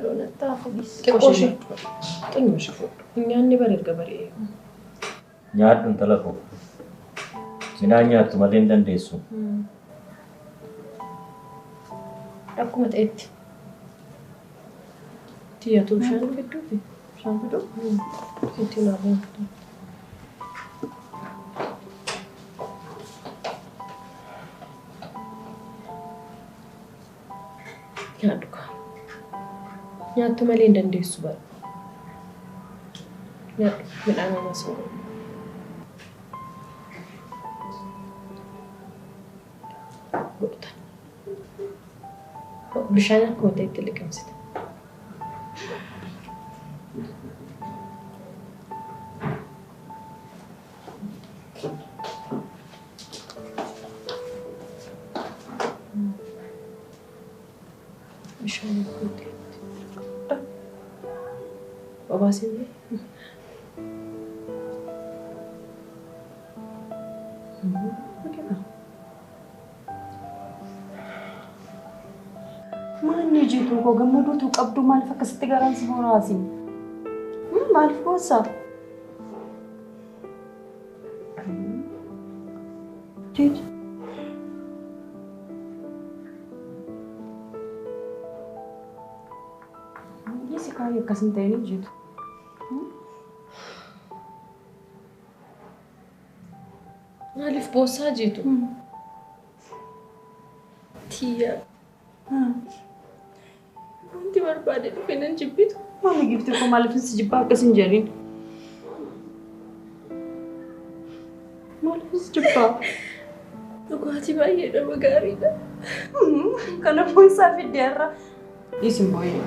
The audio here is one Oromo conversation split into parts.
Maaloo natti hafuudhis. Xiqqoo ishee. Xinnoo ishee fuudhu. Nyaanni bara erga bari'ee. Nyaadhu intala koo. Midhaan nyaattu malee hin dandeessu. Akkuma ta'etti. Tiyyatu bishaan fidduufi. Bishaan fiduu? Ittiin hafuun. Nyaadhu kaa. Nyaattu malee hin dandeessu bara. Nyaadhu midhaan homaa sin godhu. Godhutan. Bishaan akkuma ta'etti liqimsita. Bishaan akkuma ta'etti. Obaasiin Maanni jiituu koo gammaduutu qabdu maaliif akkasitti garaan si boraasi? Maaliif boossaa? Jiitu. Dhiisi kaayee akkas hin ta'in jiitu. Maaliif boossaa jiitu? Tiyya. Wanti barbaade dhufe nan jibbitu. Maali gifti koo maaliif si jibbaa akkas hin jedhin? Maaliif si jibbaa? Dhugaatii baay'ee nama gaariidha. Kanaafuu isaa fiddee har'a. Dhiisi hin boo'in.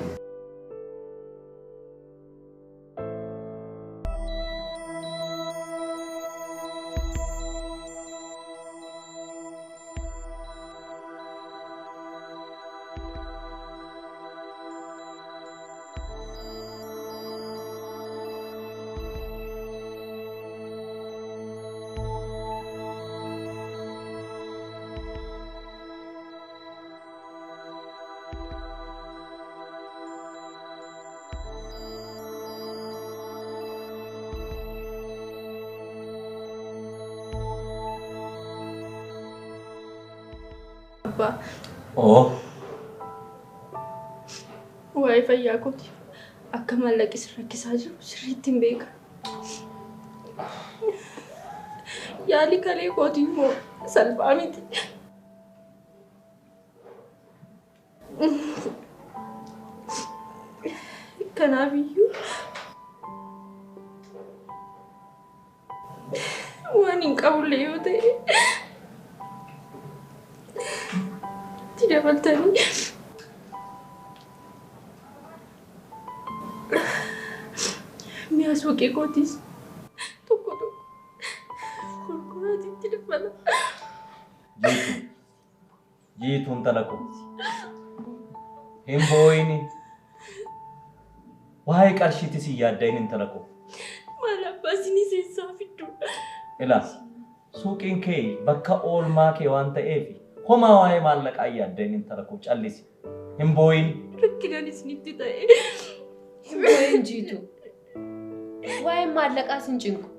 Abbaa. Oo. Waa'ee fayyaa kooti. Akka maallaqi si rakkisaa jiru sirriitti hin beeka. Yaalii kalee kootii immoo salphaa miti. Kanaafiyyuu waan hin qabullee yoo ta'e itti dabaltanii mi'a suuqii kootiis tokko tokko gurguraatiitti dabala. Jiitu. Jiitu intala koo. Hin boo'ini. Waa'ee qarshiitis hin yaaddayin intala koo. Maal abbaa isinii seensaa fidduudha. Ilaa suuqiin kee bakka oolmaa kee waan ta'eef homaa waa'ee maallaqaa hin yaaddayin intala koo callisi. Hin boo'in. Rakkinaan isinitti ta'e. Hin boo'in jiitu. Waa'ee maallaqaas hin cinqu.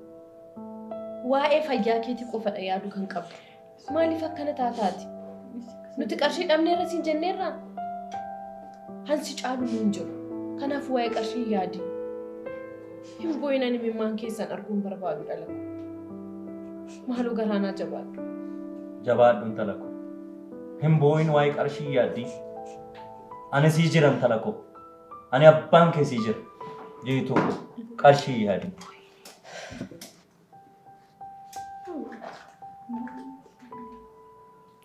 Waa'ee fayyaa keetii qofadha yaaduu kan qabdu. Maaliif akkana taataati? Nuti qarshii dhabneerra siin jenneerraa? Hansi caalu nu hin jiru. Kanaaf waa'ee qarshii yaadi. Hin boo'in ani imimmaan keessan arguun barbaadu dhala koo. Maaloo garaanaa jabaadhu. Jabaadhu intala koo. Hin boo'in waa'ee qarshii yaaddi. Ani sii jira intala koo. Ani abbaan kee sii jira. Jiituu koo qarshii yaadi.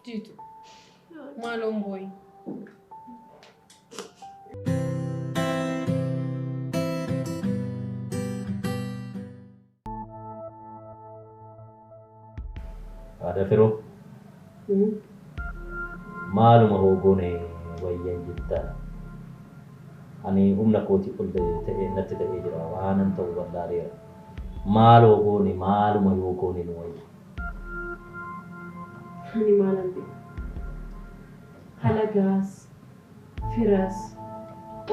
Jiitu. Maaloo hin boo'in. Haadha firoo. Maaluma hoo goone wayyan jetta. Ani humna kootii ol ta'ee natti ta'ee jira waanan ta'u wallaaleera. Maaloo goone maaluma yoo goone nu wayya. Ani maalan beeku. Halagaas, firas,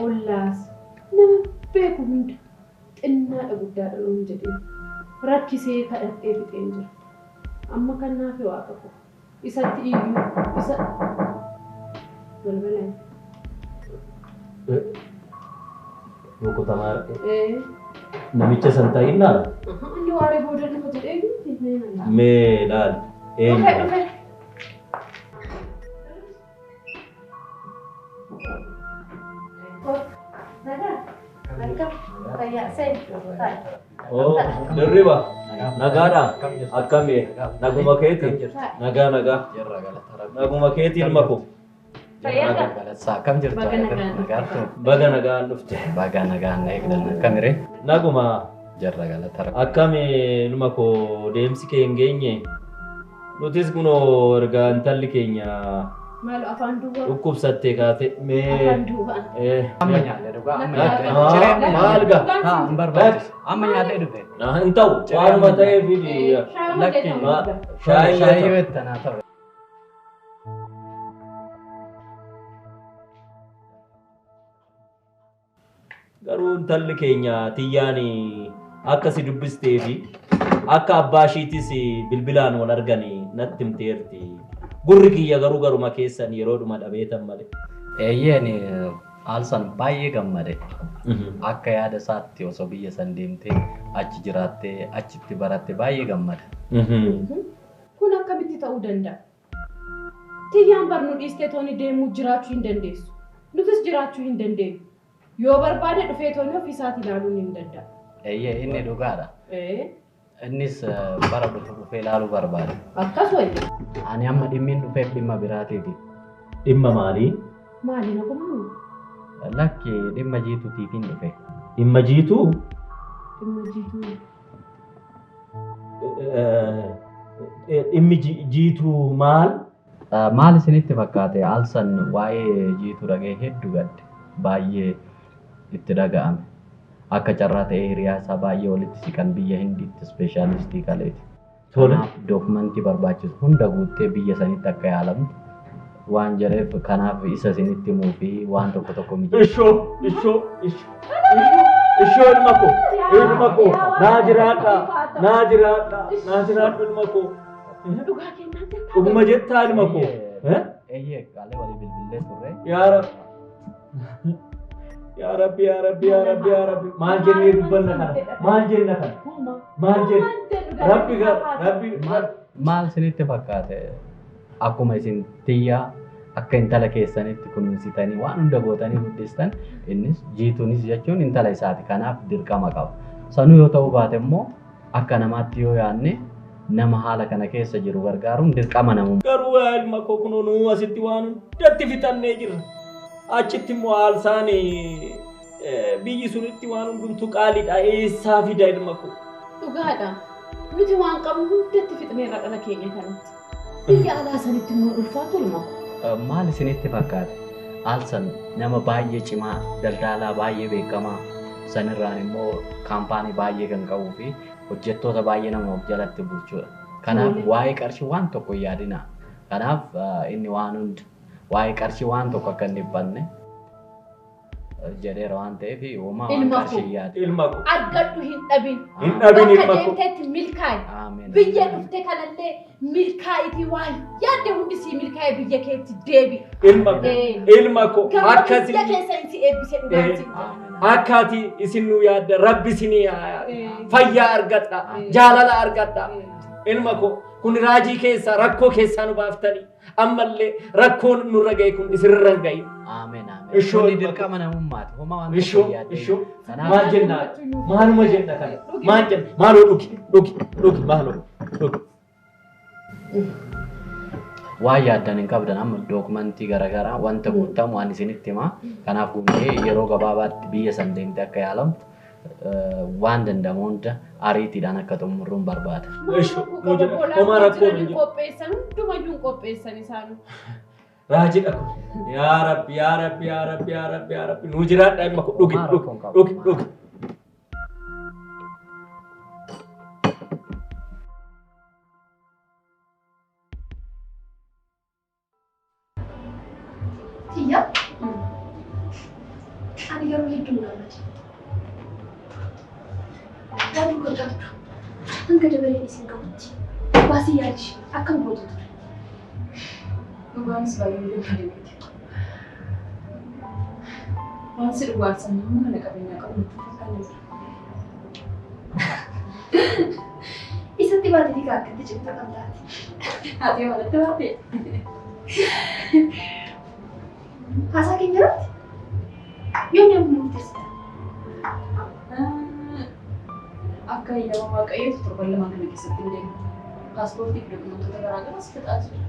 Ollaas nama beeku hunda xinnaadha guddaadha nuun jedhee rakkisee kadhadhee fixeen jira. Amma kan naafe waaqa qofa. Isatti iyyuu isa balbalaan. Rukutamaa namicha san ta'innaa? Inni waaree booda dhufa jedhee miti. Mee laal eenyu? Dhufe. Oh, dirriba. Nagaadha. Akkami? Naguma keeti? Nagaa nagaa. Naguma keeti ilma koo. Akkam jirtu? Baga nagaan dhufte. Baga nagaan eegdan. Akkamiree? Naguma. Jarra galata. Akkami ilma koo deemsi kee hin geenye? Nutis kunoo erga intalli keenya Maal afaan duwwaa? Dhukkubsattee kaate mee. Afaan duwwaa. Amma nyaadhe dhugaa. Amma nyaadhe. Maal gaa? Haa hin barbaachisu. Amma nyaadhee dhufe. Hin ta'u. Waanuma ta'eef Shaayii wettanaa ta'u. Garuu intalli keenya tiyyaan akka si dubbistee fi akka abbaa ishiitis bilbilaan wal arganii natti himteerti. Gurri kiyya garuu garuma keessan yeroodhuma dhabeetan malee. Eeyyeen Alsan baay'ee gammade. Akka yaada isaatti osoo biyya san deemtee achi jiraattee achitti baratte baay'ee gammada. Kun akkamitti ta'uu danda'a? Tiyyaan barnuu dhiistee tooni deemuu jiraachuu hin dandeessu. Nutis jiraachuu hin dandeenyu. Yoo barbaade dhufee tooni ofiisaati ilaaluun hin danda'a. Eeyyee inni dhugaadha. Innis bara dhufu dhufee ilaaluu barbaada. Akkas wayya. Ani amma dhimmiin dhufeef dhimma biraatiiti. Dhimma maalii? Maali nagumaa? Lakki dhimma jiituutiifin dhufe. Dhimma jiituu? Dhimma jiituu. Dhimmi jiituu maal? Maal isinitti fakkaate? Alsan waa'ee jiituu dhaga'ee hedduu gadde. Baay'ee itti dhaga'ame. Akka carraa ta'ee hiriyaa isaa baay'ee walitti siqan biyya Hindiitti ispeeshaalistii kaleeti. Kanaaf dookumentii barbaachisu hunda guuttee biyya sanitti akka yaalamtu waan jedheef kanaaf isa isinitti himuu fi waan tokko tokko mijeessu. Ishoo ishoo ishoo ilma koo ilma koo naa jiraadha naa jiraadha naa jiraadhu ilma koo. Dhuguma jettaa ilma koo. Eeyyee qaalee walii bilbillee turre. Yaa Rabbi. Yaa Rabbi yaa Rabbi yaa Rabbi yaa Rabbi maal jennee dubbanna kana maal jenna kana maal jenna Rabbi Rabbi maal isinitti fakkaate akkuma isin tiyyaa akka intala keessanitti kunuunsitanii waan hunda gootanii guddistan innis jiituunis jechuun intala isaati kanaaf dirqama qaba. Sanuu yoo ta'uu baate immoo akka namaatti yoo yaadne nama haala kana keessa jiru gargaaruun dirqama namummaa. Garuu yaa ilma koo kunoo nuu asitti waan hundatti fixannee jirra. Achitti immoo Alsaan biyyi sunitti waan hundumtu qaaliidha. Eessaa fida ilma koo? Dhugaadha. Nuti waan qabnu hundatti fixneerra dhala keenya kanatti. Biyya alaa sanitti immoo ulfaatu ilma koo. Maal isinitti fakkaate? Alsan nama baay'ee cimaa, daldalaa baay'ee beekamaa, sanirraan immoo kaampaanii baay'ee kan qabuu fi hojjettoota baay'ee nama of jalatti bulchuudha. Kanaaf waa'ee qarshii waan tokko hin yaadina. Kanaaf inni waan hunda waa'ee qarshii waan tokko akka hin dhiphanne jedheera waan ta'eef uumaa waan qarshii yaade. Ilma koo. Argadhu hin dhabin. Hin dhabin ilma koo. Bakka deemteetti milkaa'i. Biyya dhufte kanallee milkaa'itii waan yaadde hundi sii milkaa'e biyya keetti deebi. Ilma koo. Ilma koo. Akkasi. Biyya keessa si eebbise dhugaati. Akkaati isin nu yaadda Rabbi isinii fayyaa argadha jaalala argadha. Ilma koo kun raajii keessa rakkoo keessaa nu baaftanii ammallee rakkoon nurra ga'e kun isinirra hin ga'iin. Ameen ameen. Ishoo dirqama namummaati. Homaa waan tokko yaadde. Ishoo maal jenna maaluma jenna kana maal jenna maaloo dhugi dhugi dhugi maaloo dhugi. Waan yaaddan hin qabdan amma dookumentii garaagaraa wanta guutamu waan isinitti himaa. Kanaaf guunnee yeroo gabaabaatti biyya san deemtee akka yaalamtu waan danda'amu hunda ariitiidhaan akka xumurruun barbaada. Homaa rakkoo hin jiru. Qopheessan hundumayyuu hin qopheessan isaanu. Raajiidha kun. Yaa Rabbi yaa Rabbi yaa Rabbi yaa Rabbi yaa Rabbi nuu jiraadha ilma koo dhugi dhugi dhugi dhugi. Tiyya. hin qabdu. Hanga dabareen isin qabutti baasii yaalish akkam gootu ture. Dhugaanis baay'ee gammade miti. Waan si dhugaarsan nama kana qabeenyaa qabu natti fakkaatee jira. Isatti baatee akkatti cimtuu kan taate. Haati walitti baatee. Haasaa keenya irratti yoom yoom murteessita? Akka eeyyama Waaqayyootti torban lamaan kana keessatti hin deemu. Paaspoortii fi dokumentoota garaa garaas fixaa jira.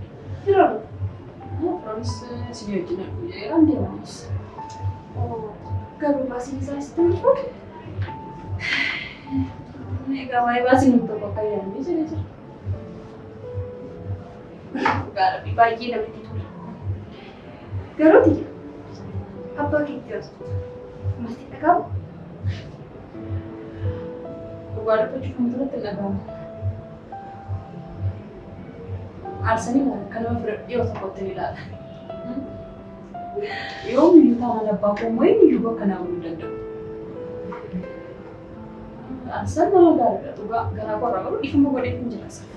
Firoon? Firoonis isin wajjin arguu jedheera hin deemanis. Garuu baasiin isaa sitti hin dhufu? Egaa waa'ee baasii namni tokko akka yaadne jedhee jira. Dhugaa Rabbi baay'ee namatti tola. Garuu tiyya abbaa keetti yoo maalti dhagahamu? Dhugaa dubbachuuf wanti natti hin dhagahamu. Aarsanii akka nama fira dhiyoo tokkotti ni ilaala. Yoomiyyuu taanaan abbaa koo immoo eenyuyyuu bakka naa bu'uu hin danda'u. Aarsaan nama gaariidha dhugaa garaa koo irraa garuu dhiifama godheef hin jira isaaf.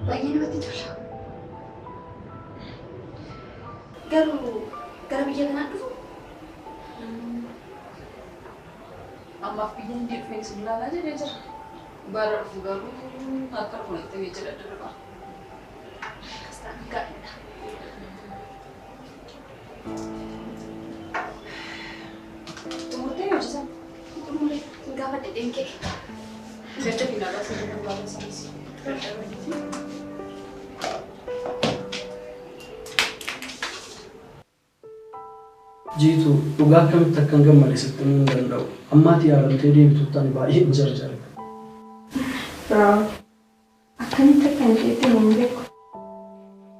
Baay'ee namatti tola. Garuu gara biyya kanaa dhufu? Ammaaf biyya hin dhufeen isin ilaalaa jedhee jira. Bara dhufu garuu akka dhufu natti himee jira dirriba. Akkas ta'an gaariidha. Xumurtee hojjetan? Xumuree hin gaafadhe deemkee. Gadda fi nagaa sirrii barbaada isaanis. Jiitu dhugaa akkamitti akkan gammade sitti himuu hin danda'u. Ammaati yaalamtee deebitutti ani baay'ee hin jarjare. Bravo. Akkamitti akkan isheetti himu hin beeku.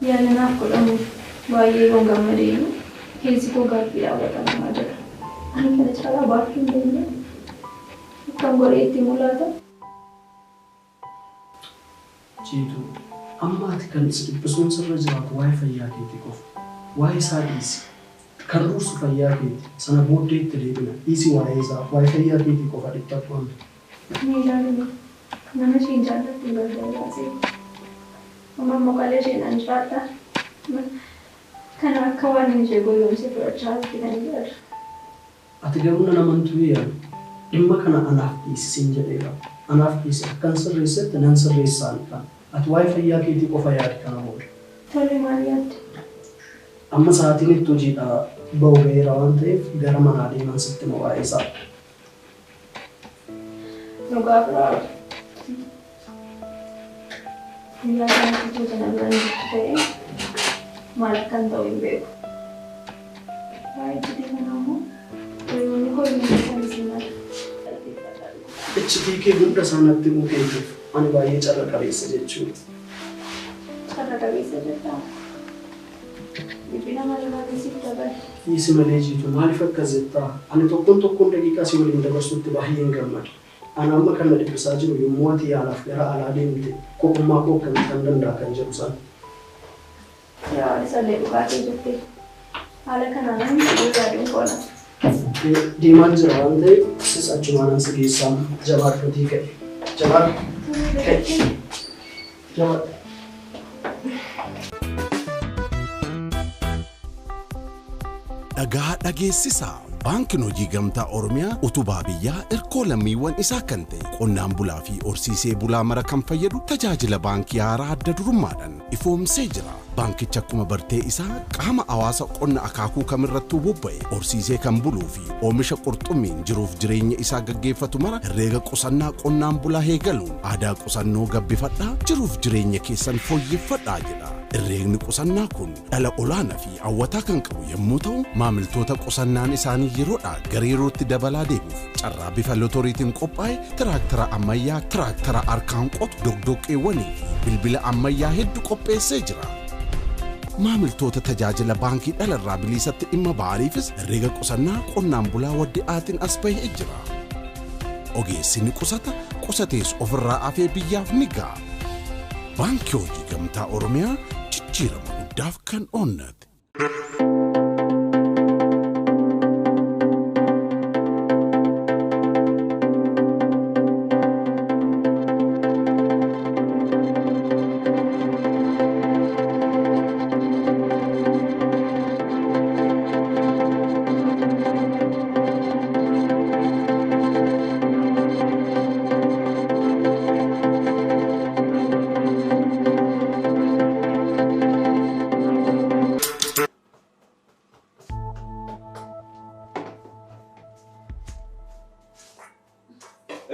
Yaala naaf godhamuuf baay'ee yoon gammade iyyuu keessi koo gaabbiidhaan waxalamaa jira. Ani kana caalaa baachuu hin danda'u. Akkan godhee itti himuu laata? Jiitu, amma ati kan si dhiphisuun sirra jiraatu waa'ee fayyaa keetii qofa. Waa'ee isaa dhiisi. Kan dursu fayyaa keeti. Sana booddee itti deebina. Dhiisi waa'ee isaa. Waa'ee fayyaa keetii qofa dhiphadhu amma. Mee ilaaluma. Nama isheen jaallattu gargar baasee. Amma immoo qalee isheen jiraadha. Kana akka waan inni ishee goyoomsee fudhachaa jirti kan jedhu. Ati garuu nan amantuu yaadu. Dhimma kana anaaf dhiisi siin jedheera. Anaaf dhiisi akkan sirreessetti nan sirreessaan kan. Ati waa'ee fayyaa keetii qofa yaadi kana booda. Tole maal yaadde? Amma sa'aatiin itti hojiidhaa ba'u ga'eera waan ta'eef gara manaa deeman sitti hima waa'ee isaa. Dhugaa biraa. Guyyaa kanatti tuuta na bira hin jirtu ta'ee maal akkan ta'u hin beeku. Waa'ee iccitii kanaa immoo hiriyoonni koo hin beekan isin mala. Iccitii kee hunda isaa natti himuu keetiif ani baay'ee carra qabeessa jechuudha. Carra qabeessa jettaa? Dhiphina malee maaliin siif dabale? Dhiisi malee Jiitu maaliif akkas jettaa? Ani tokkoon tokkoon daqiiqaa si waliin dabarsutti baay'een gammada. Ana amma kan na dhiphisaa jiru yommuu ati yaalaaf gara alaa deemte kophummaa koo akkamittan danda'a kan jedhu sana. Yaa isallee dhugaa kee jettee. Haala kanaan namni dhibee yaaduun koona. Deemaan jira waan ta'eef sis achumaanan si geessaa jabaadhuutii ka'e. Jabaadhu. Ka'e. Jabaadhu. Dhagaa dhageessisaa. Baankiin Hojii Gamtaa Oromiyaa utubaa biyyaa irkoo lammiiwwan isaa kan ta'e qonnaan bulaa fi horsiisee bulaa mara kan fayyadu tajaajila baankii haaraa adda durummaadhaan ifoomsee jira. Baankichi akkuma bartee isaa qaama hawaasa qonna akaakuu kamirrattuu bobba'e horsiisee kan buluu fi oomisha qurxummiin jiruuf jireenya isaa gaggeeffatu mara herreega qusannaa qonnaan bulaa eegaluun aadaa qusannoo gabbifadhaa jiruuf jireenya keessan fooyyeffadhaa jedha. Herreegni qusannaa kun dhala olaanaa fi hawwataa kan qabu yommuu ta'u maamiltoota qusannaan isaanii yeroodhaa gara yerootti dabalaa deemuuf carraa bifa lotoriitiin qophaa'e tiraaktara ammayyaa, tiraaktara harkaan qotu, doqdoqqeewwanii fi bilbila ammayyaa hedduu qopheessee jira. Maamiltoota tajaajila baankii dhalarraa biliisatti dhimma ba'aniifis herreega qusannaa qonnaan bulaa waddi'aatiin as bahee jira. Ogeessi ni qusata, qusatees ofirraa afee biyyaaf ni ga'a. Baankii Hojii Gamtaa Oromiyaa jijjiirama guddaaf kan oonnate.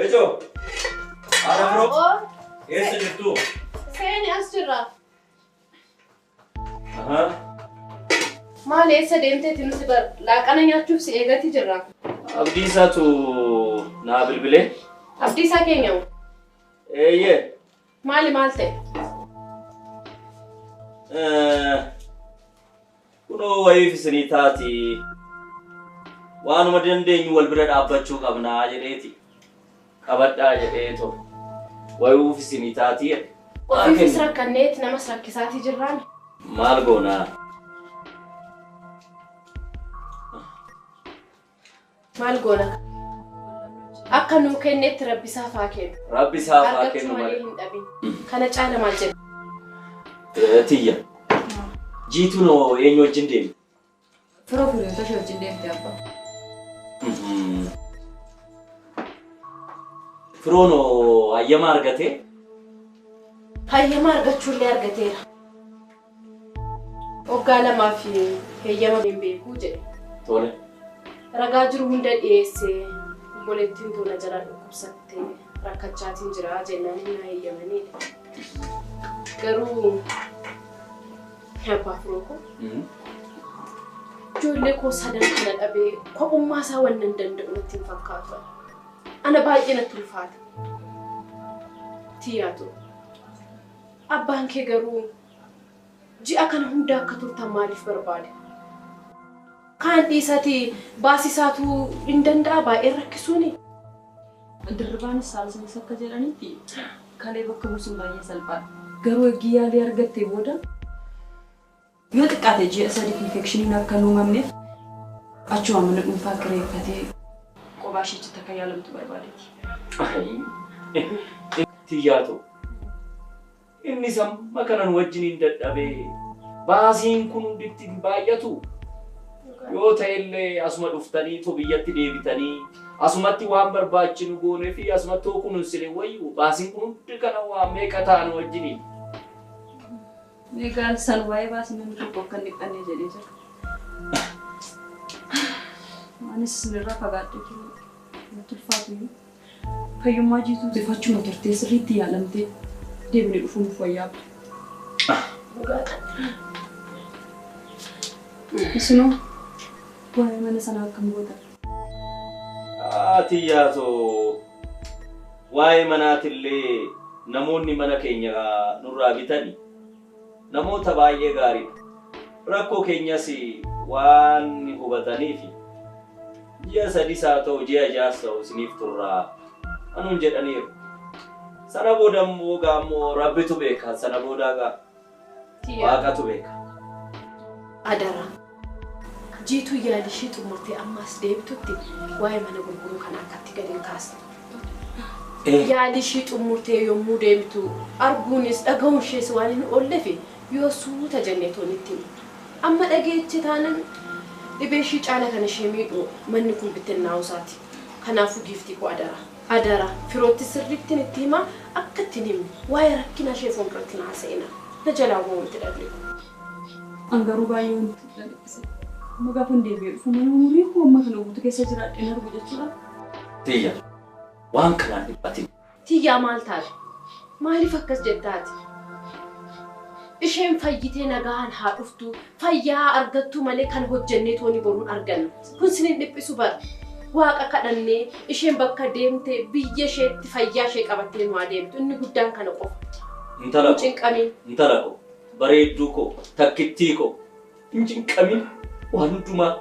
Ejoo! Haadha firoo! Eessa jirtu? Seeni as jirra. Maal eessa deemteeti nuti laaqana nyaachuuf si eegati jirra. Abdiisaatu naa bilbilee. Abdiisaa keenya moo? Eeyyee. Maali maal ta'e? Kunoo wayiif isinii taati. Waanuma dandeenyu wal bira dhaabbachuu qabnaa jedheeti. Qabadhaa jedheeto. Wayiif isinii taati jedhe. Ofiifis rakkanneet namas rakkisaatii jirraan. Maal goonaa? Maal goona? Akka nuu kennetti Rabbi isaaf haa kennu. Rabbi isaaf haa kennu malee hin dhabin. Kana caala maal jedhu? Tiyya. Jiituun hoo eenyu wajjin deemi? Firoo hiriyoota ishee wajjin deemte abbaa. Firoon hoo hayyama argatee? Hayyama argachuullee argateera. Waggaa lamaaf heeyyama hin beekuu jedhe. Tole. Ragaa jiru hunda dhiyeessee obboleettiin tola jalaa dhukkubsattee rakkachaatiin jira jennaan hin heeyyamaniidha. Garuu abbaa firoo koo ijoollee koo sadan kana dhabee kophummaa isaa waan hin danda'u natti hin fakkaatu. Ana baay'ee natti ulfaata. Tiyyaatu. Abbaan kee garuu ji'a kana hunda akka turtan maaliif barbaade? Kaan dhiisati baasisaatu hin danda'a baay'ee rakkisuuni. Dirribaanis saalsanis akka jedhanitti kalee bakka buusuun baay'ee salphaadha. Garuu eegii yaalii argattee booda yoo xiqqaate ji'a sadiif infekshiniin akka hin uumamneef achuma mana dhuunfaa kireeffatee qophaa isheetti akka yaalamtu barbaadeeti. Tiyyaatu. Inni samma kanan wajjiniin dadhabee baasiin kun hunditti baay'atu yoo ta'ellee asuma dhuftanii too biyyatti deebitanii asumatti waan barbaachinu goonee fi asumatti hoo kunuunsine wayyu baasiin kun hundi kana waan meeqa ta'an wajjiniin. Egaa san waa'ee baasii namni tokko akka hin dhiphanne jedhee jira. Anis isinirraa fagaadhee jiru. Natti ulfaatu iyyuu. Fayyummaa jiituu ifachuma turtee sirriitti yaalamtee deebinee dhufuun nuuf wayyaabdu. Isinoo waa'ee mana sanaa akkam goota? Tiyyaatoo waa'ee manaatillee namoonni mana keenya nurraa bitani namoota baay'ee gaariidha. Rakkoo keenyas waan hubataniif ji'a sadis haa ta'u ji'a ja'as ta'u isiniif turraa anuun jedhaniiru. Sana booda immoo gaammoo Rabbitu beeka. Sana booda gaa Waaqatu beeka. Adara. Jiituu yaalii ishee xumurtee ammas deebitutti waa'ee mana gurguruu kana akkatti gadi hin kaasne. Yaalii ishee xumurtee yommuu deemtu arguunis dhaga'uun ishees waan hin oolleef yoo suuta jennee toonitti himna. Amma dhageechi taanan dhibee ishee caala kan ishee miidhu manni kun bittinnaa'uu isaati. Kanaafuu giiftii koo adara. Adara firootti sirriitti itti himaa akka ittiin himne waa'ee rakkina ishee fuulduratti hin haasa'ina. Na jalaa wanti dhabne. An garuu baay'ee wanti dhaliqise. Amma gaafa hin deebi'ee dhufu mana umurii koo amma kana guutuu keessa jiraadheen argu jechuudha. Tiyya waan kanaan dhiphatin. Tiyyaa maal taate? Maaliif akkas jettaati? Isheen fayyitee nagaan haa dhuftu fayyaa argattu malee kan hojjennee tooni boruun arganna. Kun sinin dhiphisu bara. Waaqa kadhannee isheen bakka deemte biyya isheetti fayyaa ishee qabattee nu haa deemtu. Inni guddaan kana qofa. Intala koo. Cinqamin. Intala koo. Bareedduu koo. Takkittii koo. Hin cinqamin. Waan hundumaa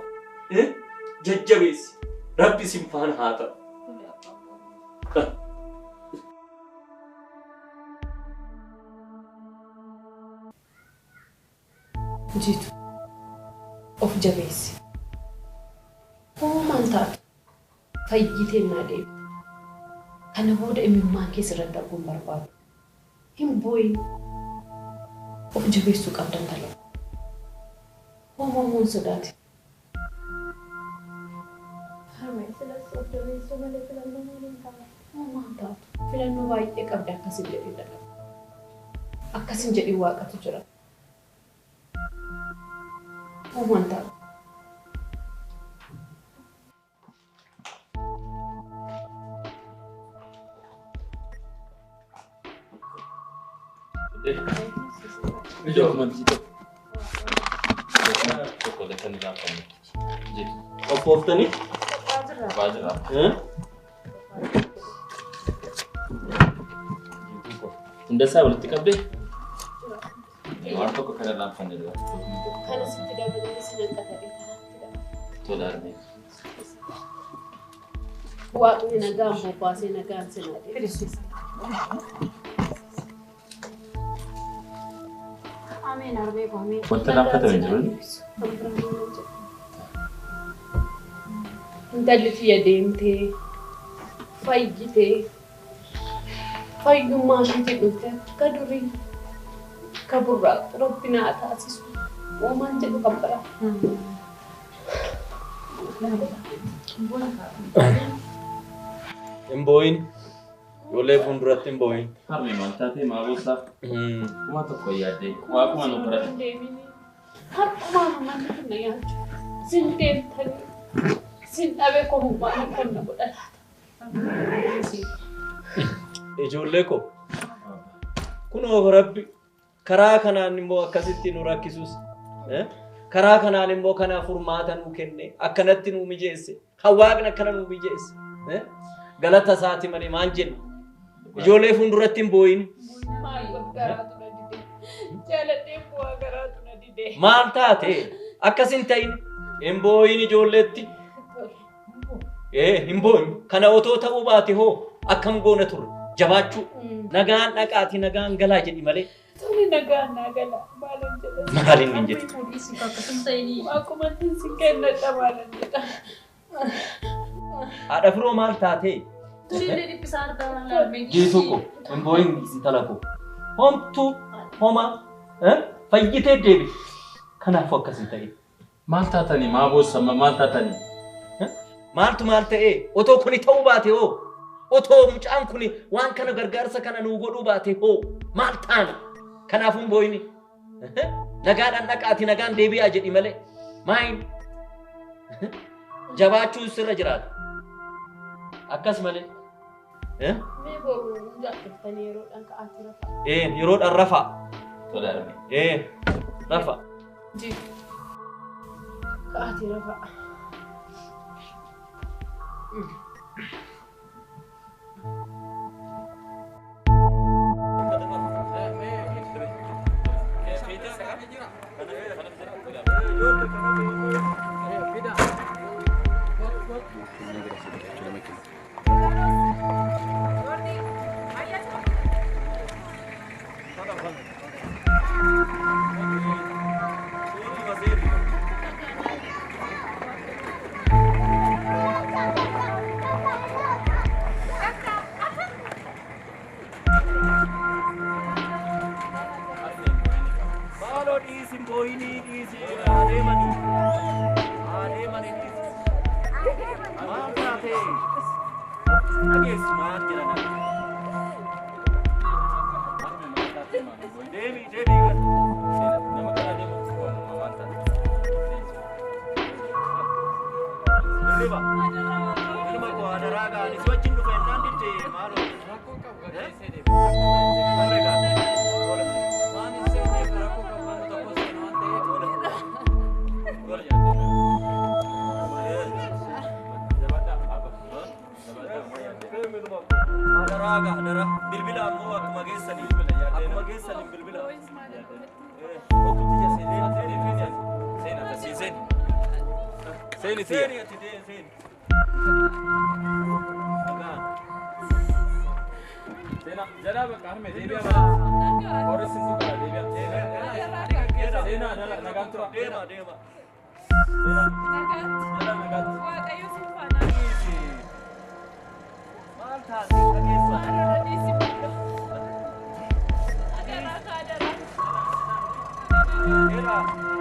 jajjabeessi. Rabbi isin faana haa ta'u. Jiitu of jabeessi. Hoomaan taatu fayyitee naa deebite. Kana booda imimmaan kee sirratti arguun barbaadu. Hin boo'in. Of jabeessuu qabda intala. Hoomamuun sodaate. Harmee silas of jabeessuu malee filannoo maaliin qaba? Hoomaan taatu filannoo baay'ee qabda akkasin jedhee dhaqaba. Akkasin jedhee waaqatu jira. Hoomaan taatu. Dookumentii tokko. Tokko kan irraanfanne. Qophooftanii? Baajira. Hundasaa walitti qabdee? Waan tokko kan irraanfanne jira. Kana sitti dabalee si nan qabatee kanaatti dabala. Tola armee. Waaqni nagaan bobbaasee nagaan sinaa deebisa. Ameen arbee koomee. Wanta irraanfatame jiru. Intalli tiyya deemtee fayyitee fayyummaa isheetiin dhuftee akka durii akka burraaqxu rabbi naa taasisu uumaan jedhu kan biraa. Hin boo'in. Ijoollee fuulduratti hin boo'in. Harmi maal taatee maa boossaa? Kuma tokko yaaddee waaquma nu kadhate. Har'umaan manni kun na nyaachuu. Sin deemtanii sin dhabee komumaan kun na godha laata. Ijoollee koo kunoo rabbi karaa kanaan immoo akkasitti nu rakkisus karaa kanaan immoo kana furmaata nuu kenne akkanatti nuu mijeesse kan waaqni akkana nuu mijeesse galata isaati malee maal jenna ijoollee fuulduratti hin boo'in. Maal garaatu na dide jaaladhee bu'aa garaatu na dide. Maal taate akkas hin ta'in hin boo'in ijoolleetti. Hin boo'in kana otoo ta'uu baate hoo akkam goona turre jabaachuu nagaan dhaqaati nagaan galaa jedhi malee. Tole nagaan naa gala maalan jedha. Maal inni jedhu? Akkuma si kennadha maalan jedha. Haadha firoo maal taate? Jiituu koo hin boo'in intala koo homtuu homa fayyitee deebite kanaafuu akkas hin ta'in. Maal taatanii maa boossamma maal taatanii? Maaltu maal ta'ee otoo kuni ta'uu baate hoo otoo mucaan kuni waan kana gargaarsa kana nuu godhuu baate hoo maal taana kanaafuu hin boo'ini nagaadhaan dhaqaati nagaan deebi'aa jedhi malee maayin jabaachuun sirra jiraata akkas malee. Mee boru jaallatanii yeroodhaan ka'aati rafaa. Yeroodhaan rafaa. Tola arme. Rafaa. Ka'aati rafaa. Era.